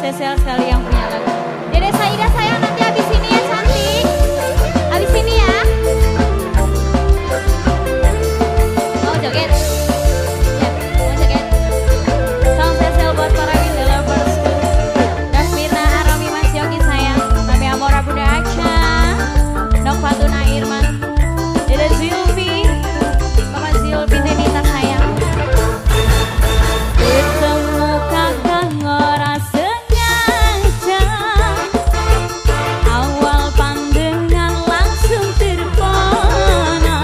Spesial sekali yang punya lagu. Dede Saida sayang, nanti habis ini ya cantik. Habis ini ya. Mau joget? Ya, mau joget. Salam spesial buat para Winda Lovers. Dasmina Aromi Mas Yogi sayang. Tami Amora Bunda Aca. Nok Fatuna Irman. Dede Zilvi. Mama Zilvi Tenita sayang. Ketemu kakak ora sengaja. Awal pandangan langsung terpana.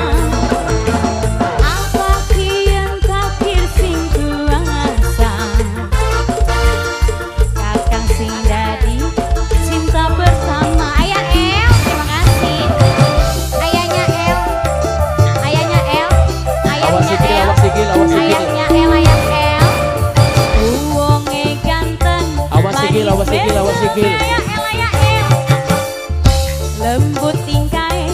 Apa kian takdir sing kuasa. Kakang sing dadi cinta pertama. Ayah El, terima kasih. Ayahnya El. Ayahnya El. Awas Ayahnya sikil, El. awas sikil, awas sikil. Ayahnya El, ayah El. Wonge ganteng. Awas sikil, awas sikil, awas sikil. Ayah El, ayah El. Lembut tingkahe,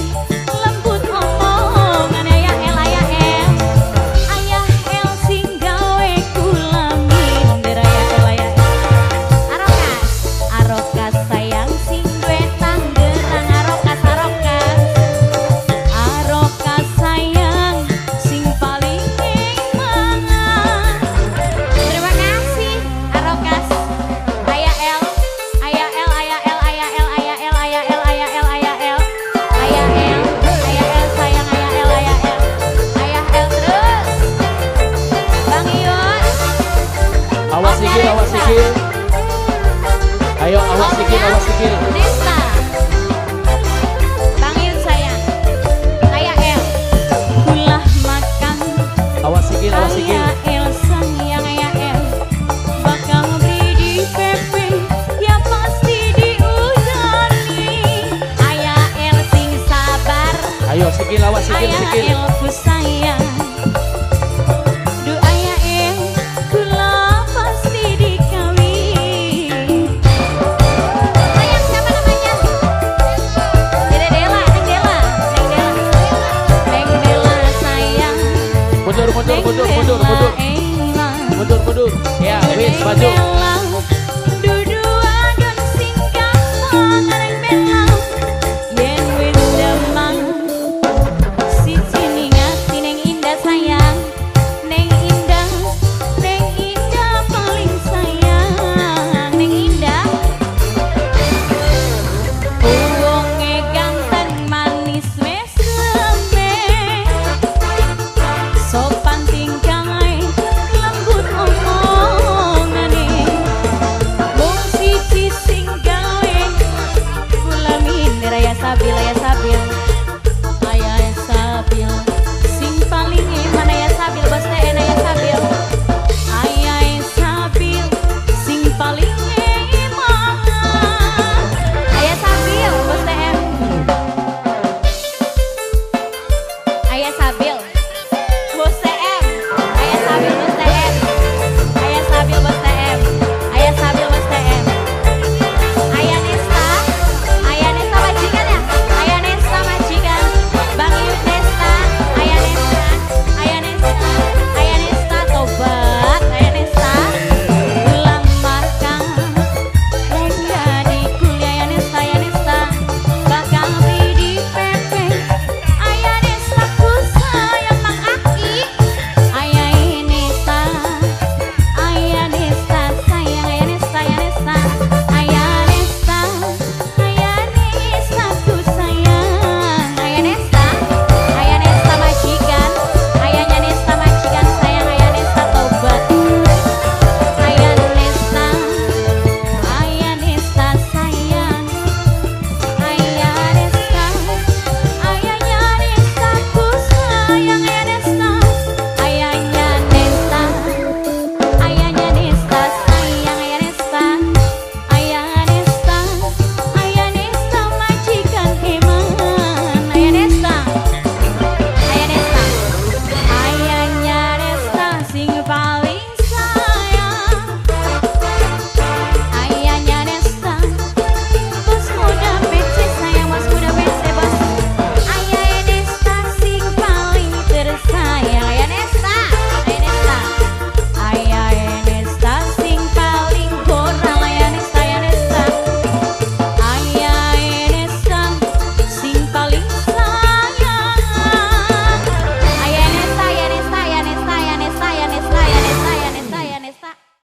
lembut omongan ayah El, ayah El. Ayah El sing gawe kula minder ayah El, ayah El. Arokas, arokas sayang sing duwe Tangerang, arokas, arokas. Arokas sayang sing paling mangan. Terima kasih Arokas. Ayah El, ayah El, ayah El, ayah El, ayah El, ayah El, ayah El, ayah El. Ayah El, ayah El sayang, ayah El, ayah El. Ayah El terus. Bang Iyun. Awas sikil, awas sikil. Ayo, awas sikil, awas sikil. Nesta. Bang Iyun sayang. Ayah El. Kulah makan. Awas sikil, awas sikil. Ayah El sayang, ayah El. Bakal beli di PP, ya pasti diudani. Ayah El sing sabar. Ayo sikil, awas sikil, Ayah sikil. El ku sayang. Duh ayah El, kula pasti dikawin. Sayang siapa namanya? Dede Dela, Neng Dela, Neng Dela. Neng Dela sayang. Mundur, mundur, Neng mundur, mundur, Dela mundur. enak. Mundur, mundur. Ya, wis Neng maju. Dela.